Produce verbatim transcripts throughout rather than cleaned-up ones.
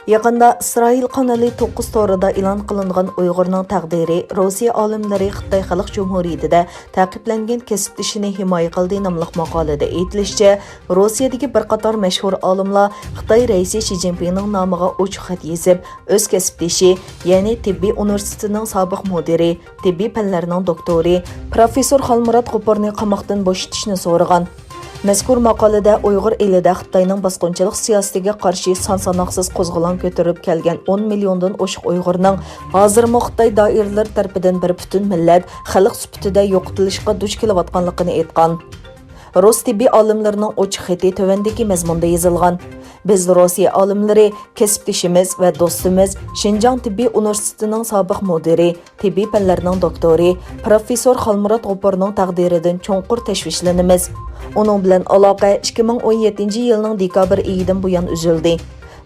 يېقىندا ئىسرائىل قانىلى توققۇز تورىدا ئېلان قىلىنغان ئۇيغۇرنىڭ تەقدىرى، روسىيە ئالىملىرى خىتاي خەلق جۇمھۇرىيىتىدە تەقىبلەنگەن كەسىپدىشىنى ھىمايە قىلدى ناملىق ماقالىدە ئېيتىلىشىچە، روسىيەدىكى بىر قاتار مەشھۇر ئالىملار خىتاي رەئىسى شى جىنپىڭنىڭ نامىغا ئوچۇق خەت يېزىپ، ئۆز كەسىپدىشى، يەنى تېببىي ئۇنىۋېرسىتېتىنىڭ سابىق مۇدىرى، تېببىي پەنلەرنىڭ دوكتورى، پروفېسسور خالمۇرات غوپۇرنى قاماقتىن بوشىتىشنى سورىغان. مەزكۇر ماقالىدە ئۇيغۇر ئېلىدە خىتاينىڭ باسقۇنچىلىق سىياسىتىگە قارشى سان-ساناقسىز قوزغىلاڭ كۆتۈرۈپ كەلگەن ئون مىليوندىن ئوشۇق ئۇيغۇرنىڭ ھازىرمۇ خىتاي دائىرىلىرى تەرىپىدىن بىر پۈتۈن مىللەت، خەلق سۈپىتىدە يوقىتىلىشقا دۇچ كېلىۋاتقانلىقىنى ئېيتقان. رۇس تېببىي ئالىملىرىنىڭ ئوچۇق خېتى تۆۋەندىكى مەزمۇندا يېزىلغان. بىز روسىيە ئالىملىرى، كەسىپدىشىمىز ۋە دوستىمىز، شىنجاڭ تېببىي ئۇنىۋېرسىتېتىنىڭ سابىق مۇدىرى، تېببىي پەنلەرنىڭ دوكتورى، پروفېسسور خالمۇرات غوپۇرنىڭ تەقدىرىدىن چوڭقۇر تەشۋىشلىنىمىز. ئۇنىڭ بىلەن ئالاقە ئىككى مىڭ ئون يەتتىنچى يىلنىڭ دېكابىر ئېيىدىن بۇيان ئۈزۈلدى.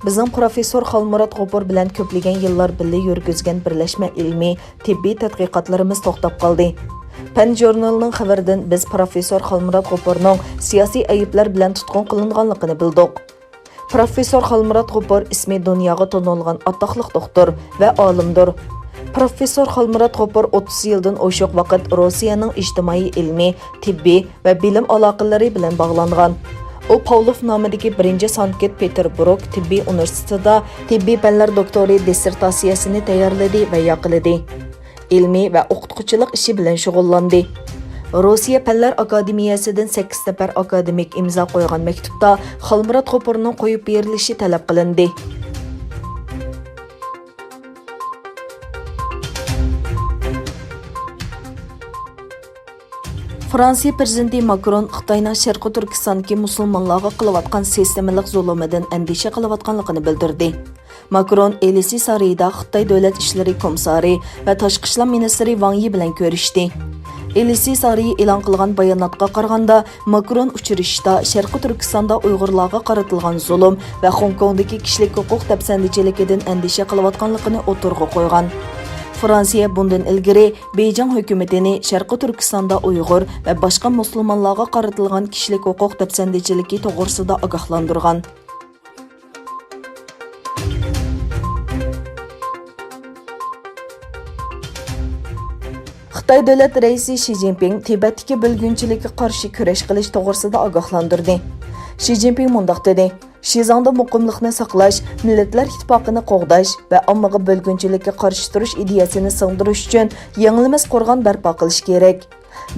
بىزنىڭ پروفېسسور خالمۇرات غوپۇر بىلەن كۆپلىگەن يىللار بىللە يۈرگۈزگەن بىرلەشمە ئىلمىي، تېببىي تەتقىقاتلىرىمىز توختاپ قالدى. پەن ژۇرنىلىنىڭ خەۋىرىدىن بىز پروفېسسور خالمۇرات غوپۇرنىڭ سىياسىي ئەيىبلەر بىلەن تۇتقۇن قىلىنغانلىقىنى بىلدۇق. پروفېسسور خالمۇرات غوپۇر ئىسمى دۇنياغا تونۇلغان ئاتاقلىق دوختۇر ۋە ئالىمدۇر. پروفېسسور خالمۇرات غوپۇر ئوتتۇز يىلدىن ئوشۇق ۋاقىت روسىيەنىڭ ئىجتىمائىي ئىلمىي، تېببىي ۋە بىلىم ئالاقىلىرى بىلەن باغلانغان. ئۇ پاۋلوف نامىدىكى بىرىنچى سانكت پېتېربۇرگ تېببىي ئۇنىۋېرسىتېتىدا تېببىي پەنلەر دوكتورى دىسسېرتاتسىيەسىنى تەييارلىدى ۋە ياقلىدى. ئىلمىي ۋە ئوقۇتقۇچىلىق ئىشى بىلەن شۇغۇللاندى. روسىيە پەنلەر ئاكادېمىيەسىدىن سەككىز نەپەر ئاكادېمىك ئىمزا قويغان مەكتۇپتا خالمۇرات غوپۇرنىڭ قويۇپ بېرىلىشى تەلەپ قىلىندى. فرانسىيە پىرېزىدېنتى ماكرون خىتاينىڭ شەرقىي تۈركىستاندىكى مۇسۇلمانلارغا قىلىۋاتقان سىستېمىلىق زۇلۇمىدىن ئەندىشە قىلىۋاتقانلىقىنى بىلدۈردى. ماكرون ئېلىسى سارىيىدا خىتاي دۆلەت ئىشلىرى كومىسسارى ۋە تاشقى ئىشلار مىنىستىرى ۋاڭ يى بىلەن كۆرۈشتى. ئېلىسى سارىيى ئېلان قىلغان باياناتقا قارىغاندا، ماكرون ئۇچرىشىشتا شەرقىي تۈركىستاندا ئۇيغۇرلارغا قارىتىلغان زۇلۇم ۋە خوڭكوڭدىكى كىشىلىك ھوقۇق دەپسەندىچىلىكىدىن ئەندىشە قىلىۋاتقانلىقىنى ئوتتۇرىغا قويغان. فرانسىيە بۇندىن ئىلگىرى بېيجىڭ ھۆكۈمىتىنى شەرقىي تۈركىستاندا ئۇيغۇر ۋە باشقا مۇسۇلمانلارغا قارىتىلغان كىشىلىك ھوقۇق دەپسەندىچىلىكى توغرىسىدا ئاگاھلاندۇرغان. خىتاي دۆلەت رەئىسى شى جىنپىڭ تىبەتتىكى بۆلگۈنچىلىككە قارشى كۈرەش قىلىش توغرىسىدا ئاگاھلاندۇردى. شى جىنپىڭ مۇنداق دېدى: شىزاڭدا مۇقىملىقنى ساقلاش، مىللەتلەر ئىتتىپاقىنى قوغداش ۋە ئاممىغا بۆلگۈنچىلىككە قارشى تۇرۇش ئىدىيەسىنى سىڭدۈرۈش ئۈچۈن يېڭىلمەس قورغان بەرپا قىلىش كېرەك.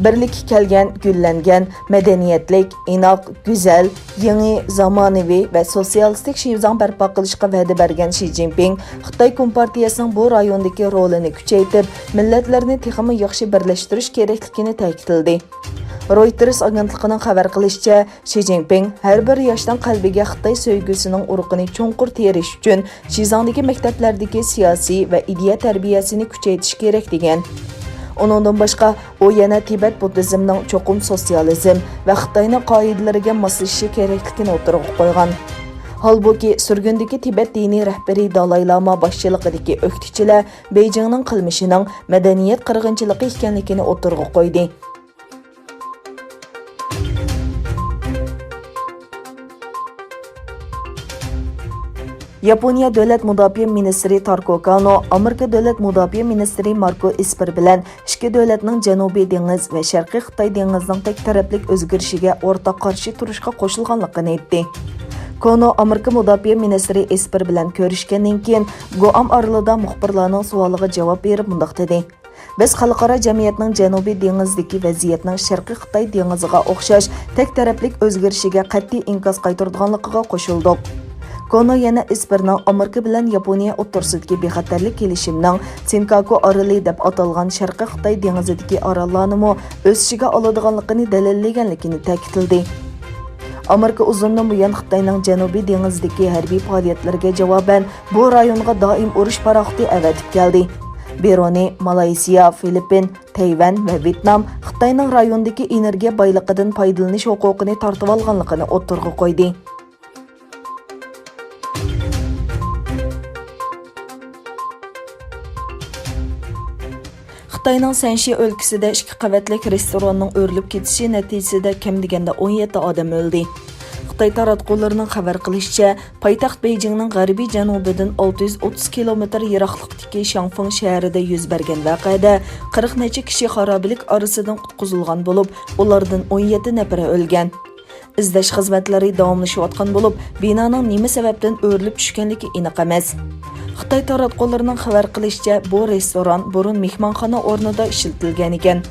بىرلىككە كەلگەن، گۈللەنگەن، مەدەنىيەتلىك، ئىناق، گۈزەل، يېڭى، زامانىۋى ۋە سوتسىيالىستىك شىزاڭ بەرپا قىلىشقا ۋەدە بەرگەن شى جىنپىڭ خىتاي كومپارتىيەسىنىڭ بۇ رايوندىكى رولىنى كۈچەيتىپ، مىللەتلەرنى تېخىمۇ ياخشى بىرلەشتۈرۈش كېرەكلىكىنى تەكىتلىدى. رويتېرس ئاگېنتلىقىنىڭ خەۋەر قىلىشىچە، شى جىنپىڭ ھەر بىر ياشنىڭ قەلبىگە خىتاي سۆيگۈسىنىڭ ئۇرۇقىنى چوڭقۇر تېرىش ئۈچۈن، شىزاڭدىكى مەكتەپلەردىكى سىياسىي ۋە ئىدىيە تەربىيەسىنى كۈچەيتىش كېرەك، دېگەن. ئۇنىڭدىن باشقا، ئۇ يەنە تىبەت بۇددىزمنىڭ چوقۇم سوتسىيالىزم ۋە خىتاينىڭ قائىدىلىرىگە ماسلىشىشى كېرەكلىكىنى ئوتتۇرىغا قويغان. ھالبۇكى، سۈرگۈندىكى تىبەت دىنىي رەھبىرى دالاي لاما باشچىلىقىدىكى ئۆكتىچىلەر بېيجىڭنىڭ قىلمىشىنىڭ مەدەنىيەت قىرغىنچىلىقى ئىكەنلىكىنى ئوتتۇرىغا قويدى. ياپونىيە دۆلەت مۇداپىئە مىنىستىرى تاركو كانو ئامېرىكا دۆلەت مۇداپىئە مىنىستىرى ماركو ئېسپېر بىلەن ئىككى دۆلەتنىڭ جەنۇبىي دېڭىز ۋە شەرقىي خىتاي دېڭىزىنىڭ تەك تەرەپلىك ئۆزگىرىشىگە ئورتاق قارشى تۇرۇشقا قوشۇلغانلىقىنى ئېيتتى. كانو ئامېرىكا مۇداپىئە مىنىستىرى ئېسپېر بىلەن كۆرۈشكەندىن كېيىن، گۇئام ئارىلىدا مۇخبىرلارنىڭ سوئالىغا جاۋاب بېرىپ مۇنداق دېدى: بىز خەلقئارا جەمئىيەتنىڭ جەنۇبىي دېڭىزدىكى ۋەزىيەتنىڭ شەرقىي خىتاي دېڭىزىغا ئوخشاش تەك تەرەپلىك ئۆزگىرىشىگە قەتئىي ئىنكاس قايتۇرىدىغانلىقىغا قوشۇلدۇق. كونو يەنە ئېسپېرنىڭ ئامېرىكا بىلەن ياپونىيە ئوتتۇرىسىدىكى بىخەتەرلىك كېلىشىمىنىڭ سىنكاكۇ ئارىلى دەپ ئاتالغان شەرقىي خىتاي دېڭىزىدىكى ئاراللارنىمۇ ئۆز ئىچىگە ئالىدىغانلىقىنى دەلىللىگەنلىكىنى تەكىتلىدى. ئامېرىكا ئۇزۇندىن بۇيان خىتاينىڭ جەنۇبىي دېڭىزدىكى ھەربىي پائالىيەتلىرىگە جاۋابەن، بۇ رايونغا دائىم ئۇرۇش پاراخوتى ئەۋەتىپ كەلدى. بىرۇنى، مالايسىيا، فىلىپپىن، تەيۋەن ۋە ۋيېتنام خىتاينىڭ رايوندىكى ئېنېرگىيە بايلىقىدىن پايدىلىنىش ھوقۇقىنى تارتىۋالغانلىقىنى ئوتتۇرىغا قويدى. خىتاينىڭ سەنشى ئۆلكىسىدە ئىككى قەۋەتلىك رېستوراننىڭ ئۆرۈلۈپ كېتىشى نەتىجىسىدە كەم دېگەندە ئون يەتتە ئادەم ئۆلدى. خىتاي تاراتقۇلىرىنىڭ خەۋەر قىلىشىچە، پايتەخت بېيجىڭنىڭ غەربىي جەنۇبىدىن ئالتە يۈز ئوتتۇز كىلومېتىر يىراقلىقتىكى شياڭفېڭ شەھىرىدە يۈز بەرگەن ۋەقەدە قىرىق نەچچە كىشى خارابىلىك ئارىسىدىن قۇتقۇزۇلغان بولۇپ، ئۇلاردىن ئون يەتتە نەپىرى ئۆلگەن. ئىزدەش خىزمەتلىرى داۋاملىشىۋاتقان بولۇپ، بىنانىڭ نېمە سەۋەبتىن ئۆرۈلۈپ چۈشكەنلىكى ئېنىق ئەمەس. خىتاي تاراتقۇلىرىنىڭ خەۋەر قىلىشىچە، بۇ رېستوران بۇرۇن مېھمانخانا ئورنىدا ئىشلىتىلگەن ئىكەن.